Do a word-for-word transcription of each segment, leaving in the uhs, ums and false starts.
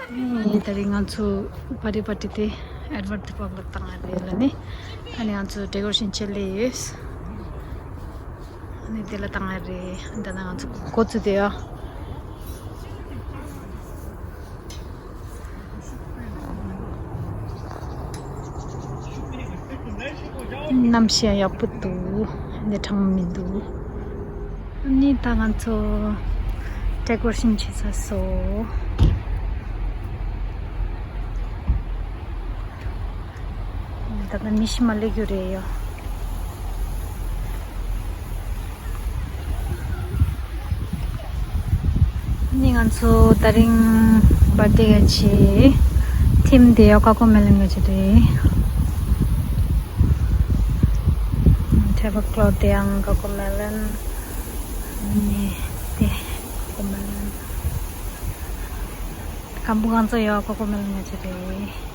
ཨེ་ད་རེས་ང་ཚོ་པར་ཊི་པར་ཊི་དེ་ཨེ་ཌི་ཝར་ཊི་དེ་པབ་ལ་བཏང་ཡ་རེད་ལ་ནི། ཨ་ནི་ང་ཚོ་ཌེ་ཀོ་རེ་ཤན་བྱེད་ལས་ཡོད། ཨ་ནི་དེ་ལ་བཏང་ཡ་རེད། ཨ་ནི་ད་ནང་ང་ཚོ་འགོ་ཚུགས་དེ་ཡ། གནམ་གཤིས་ཡག་པོ་འདུག་འདི་གྲང་མོ་མི་འདུག་ནི་ད་ང་ཚོ་ཌེ་ཀོ་རེ་ཤན་བྱེད་ཚར་སོང་། ད་ལྟ་མི་ཤི་མ་ལེགས་རྒྱུ་རེད་ཡོ། ནི་ང་ཚོ་ད་རིང་བར་ཐི་ཌེ་ག་ཆེ་ཐིམ་དེ་ཡོ་ཀོ་ཀོ་མེ་ལོན་ག་ཆེ་རེད། ཊེ་བལ་ཀི་ལོ་ཐི་དེ་ཡང་ཀོ་ཀོ་མེ་ལོན། ནི་དེ་ཀོ་ཀོ་མེ་ལོན། ཁམ་བུ་གང་ཚོ་ཡོ་ཀོ་ཀོ་མེ་ལོན་ག་ཆེ་རེད།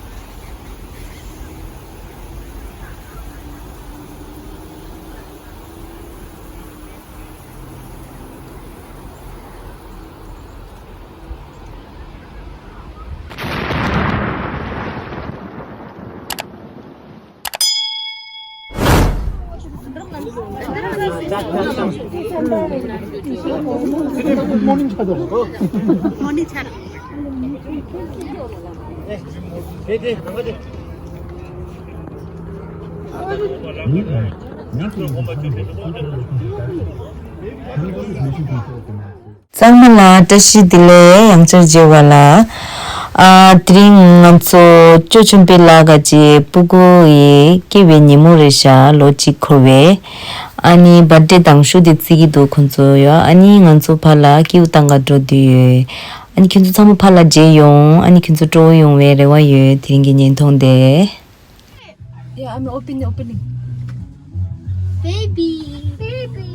ཚང་མ་ལ་བཀྲ་ཤིས་བདེ་ལེགས། ཡང་བསྐྱར་མཇལ་བ་ལ། ཨ་དེ་རིང་ང་ཚོ་ཅོ་ཆེན་པོའི་ལ་ག་ཅེ་སྤུ་གུ་ཡི་སྐྱེས་པའི་ཉིན་མོ་རེད་ཤག་ལོ་གཅིག་འཁོར་བའི། ཨ་ནི་བར་ཐི་ཌེ་དང་ཤོས་དེ་བརྩི་གི་འདུག་ཁོང་ཚོ་ཡོ། ཨ་ནི་ང་ཚོ་ཕར་ལ་ཀེའུ་བཏང་ག་འགྲོ་དུས་ཡོད། ཨ་ནི་ཁྱོད་ཚོ་ཚང་མ་ཕར་ལ་མཇལ་ཡོང་། ཨ་ནི་ཁྱོད་ཚོ་སྤྲོ་བོ་ཡོང་བའི་རེ་བ་ཡོད། དེ་རིང་གི་བརྙན་ཐུང་དེ། Yeah, I'm opening, opening. Baby. Baby.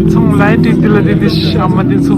ཚོང་ལའི་ཏི་ཏི་ལ་ཏི་ཏི་ཤ་མ་ཏི་ཚོ།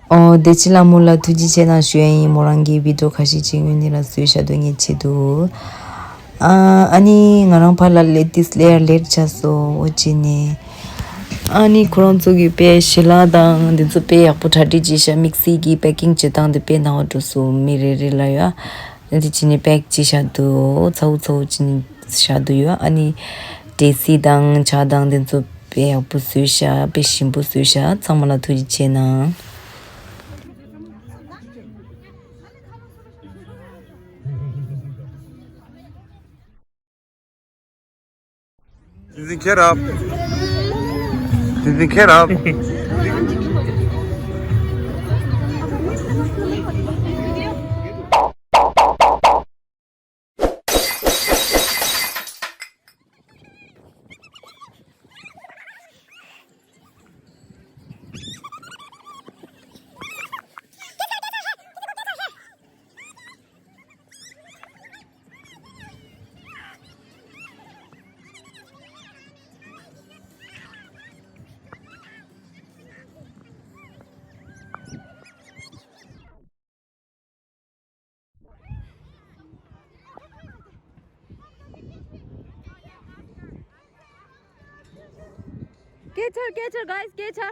ཨོ། བདེ་སྐྱིད་ལྷ་མོ་ལ་ཐུགས་རྗེ་ཆེ་གནང་ཞུ་ཡ་ཡིན། མོ་རང་གི་བི་ཌི་ཡོ་ཁ་ཤས་ཅིག་སྔོན་ནས་ལ་བཟོས་བཞག་འདུག་ངས་བྱེད་འདུག་ཨ་ཨ་ནི་ང་རང་ཕར་ལ་ལེ་ཏིས་ལེ་ཡར་ལེ་ཊི་ཆགས་སོང་འོ་ཅི་ནས། ཨ་ནི་ཁོ་རང་ཚོ་གི་དཔེ་ཞལ་ལག་དང་འདི་ཚོ་དཔེ་ཡག་པོ་གྲ་སྒྲིག་བྱས་ཤག་དམིགས་བསལ་གྱི་པེ་ཀིང་བྱེད་སྟངས་དེ་དཔེ་སྣང་བ་འགྲོ་སོང་། མི་རེ་རེ་ལ་ཡ། འདི་བྱས་ནས་པེག་བྱས་བཞག་འདུག་ཚ་བོ་ཚ་བོ་བྱས་ནས་བཞག་འདུག་ཡོད། ཨ་ནི་འབྲས་སིལ་དང་ཇ་དང་འདི་ཚོ་དཔེ་ཡག་པོ་བཟོས་ཤག་དཔེ་ཞིམ་པོ་བཟོས་ཤག་ཚང་མ་ལ་ཐུགས་རྗེ་ཆེ་གནང་། འཛིན་ཁྱེད་ར། དེ་དེ་ཁྱེད་རང་། Catch her, catch her, guys, catch her.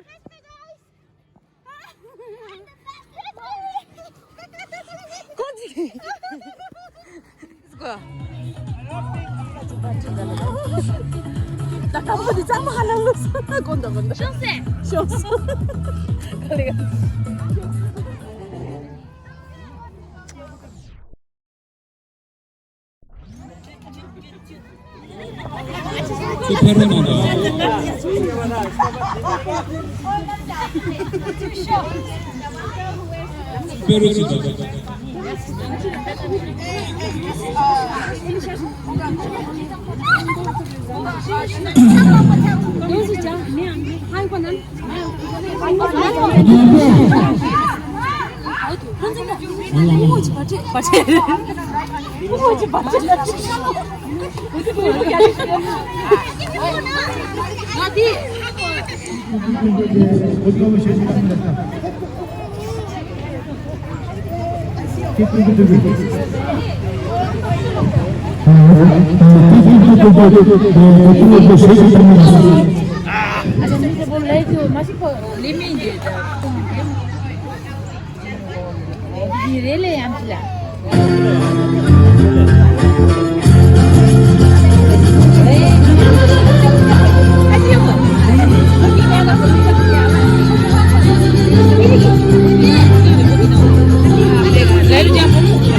ད་ཁ་པོ་འདི་གཙང་མ་ཧ་ལམ་ལུགས་སོ་ན་གོ་འདོ་གོ་འདོ། ཤོག་སེ། ཤོག་སོ། ག་ལེ་ག་ལེ། ཚུར་ཕེབས་རོགས་གནང་དང་། ཕེབས་རོགས་གྱིས་དང་།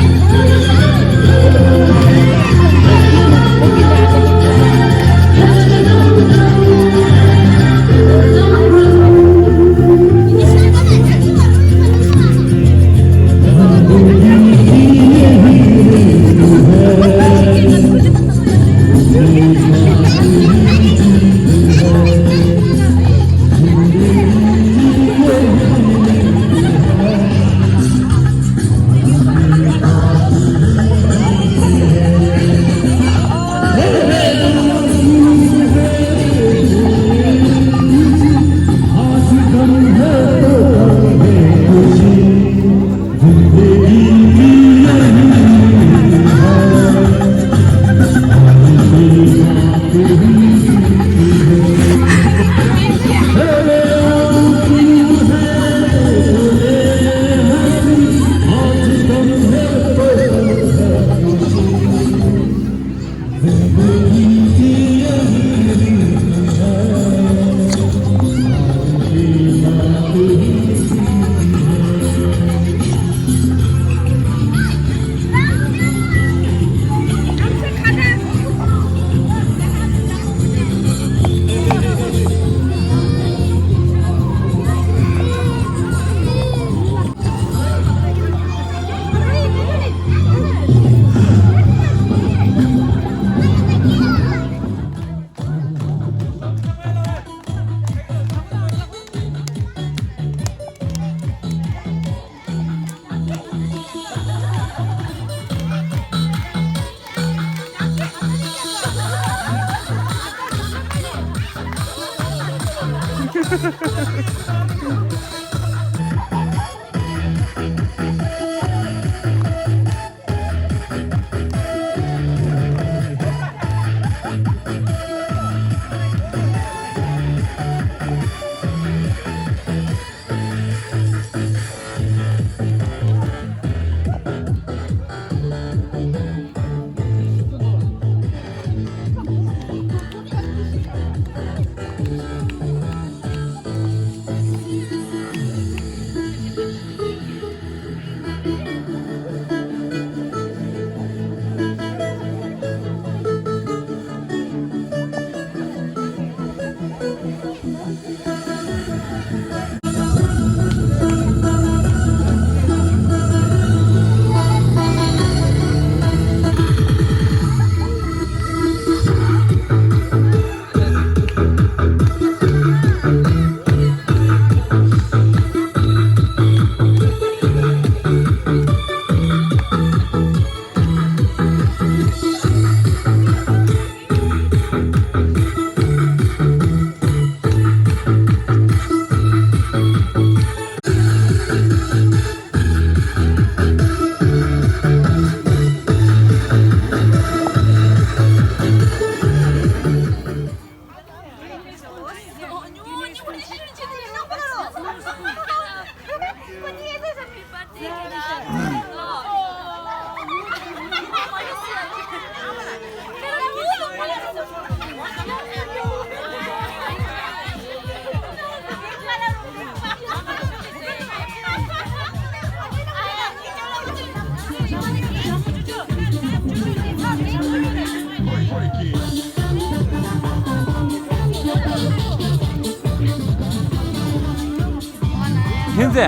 Hinze,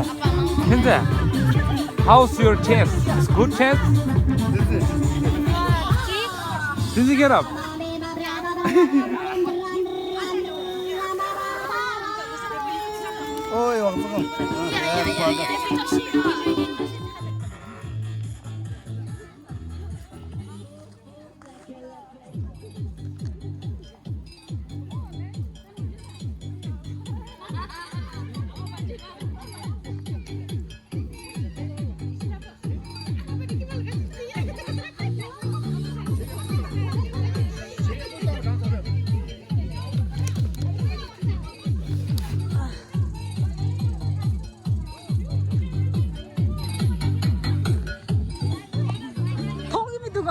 Hinze, how's your chest? It's good chest? This is, this is get up. Ой, вон, вон. མཐོང་གི་མི་འདུག་ག་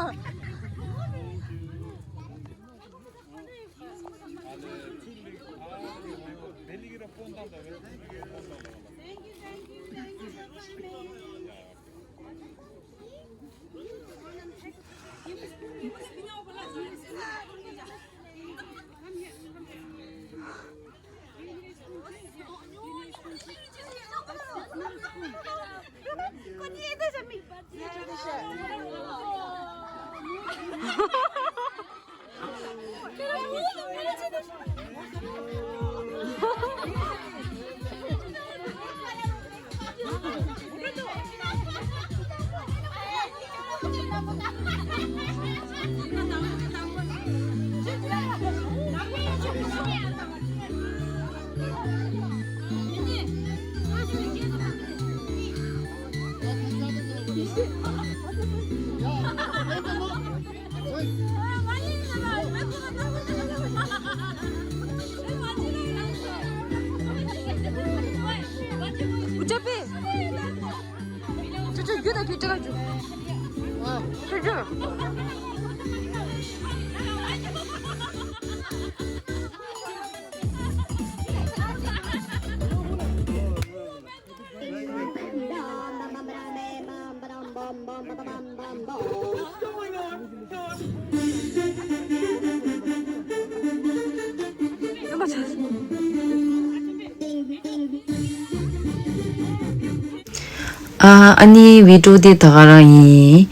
ཨ་ཨ་ནི་བི་ཌིའོ་དེ་ད་ག་རང་ཡིན།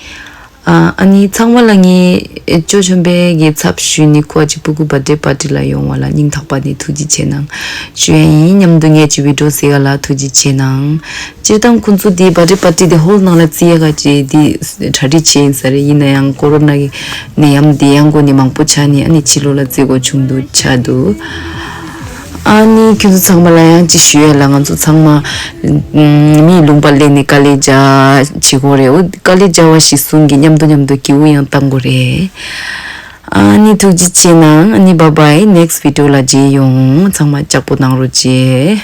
ཨ་ཨ་ནི་ཚང་མ་ལ་ངས་ཅོ་ཆེན་པོའི་གི་ཚབ་ཞུས་ནས་ཁོ་ཨ་ཅེ་སྤུ་གུ་བར་ཌེ་པར་ཊི་ལ་ཡོང་བ་ལ་སྙིང་ཐག་པ་ནས་ཐུགས་རྗེ་ཆེ་གནང་ཞུ་ཡ་ཡིན། མཉམ་དུ་ངས་ཅི་བི་ཌིའོ་གཟིགས་ག་ལ་ཐུགས་རྗེ་ཆེ་གནང་། སྤྱིར་བཏང་ཁོང་ཚོ་དེ་བར་ཌེ་པར་ཊི་དེ་ཧོལ་ནང་ལ་བརྩི་ཡ་ག་ཅེ་དེ་གྲ་སྒྲིག་བྱས་ཡིན་ས་རེད། ཡིན་ན་ཡང་ཀོ་རོ་ན་གི་ནད་ཡམས་དེ་ཡང་འགོ་ནས་མང་པོ་ཆགས་ནས་ཨ་ནི་ཕྱི་ལོགས་ལ་བརྩི་དགོས་བྱུང་འདུག་ཆགས་འདུག་ཨ་ནི་ཁྱོད་ཚོ་ཚང་མ་ལ་ཡང་ཅིག་ཞུ་ཡ་ལ། ང་ཚོ་ཚང་མ་མིའི་ལུང་པ་སླེབས་ནས་དཀའ་ལས་རྒྱག་བྱེད་དགོས་རེད། འོ་དཀའ་ལས་རྒྱག་པ་ཞིག་གསུང་གི་མཉམ་དུ་མཉམ་དུ་སྐྱིད་པོ་ཡང་བཏང་དགོས་རེད། ཨ་ནི་ཐུགས་རྗེ་ཆེ་གནང་། ཨ་ནི་བཱའི་བཱའི། ནེག་སི་ཊི་བི་ཌིའོ་ལ་མཇལ་ཡོང་། ཚང་མ་ལྕགས་པོ་གནང་རོགས་གྱིས།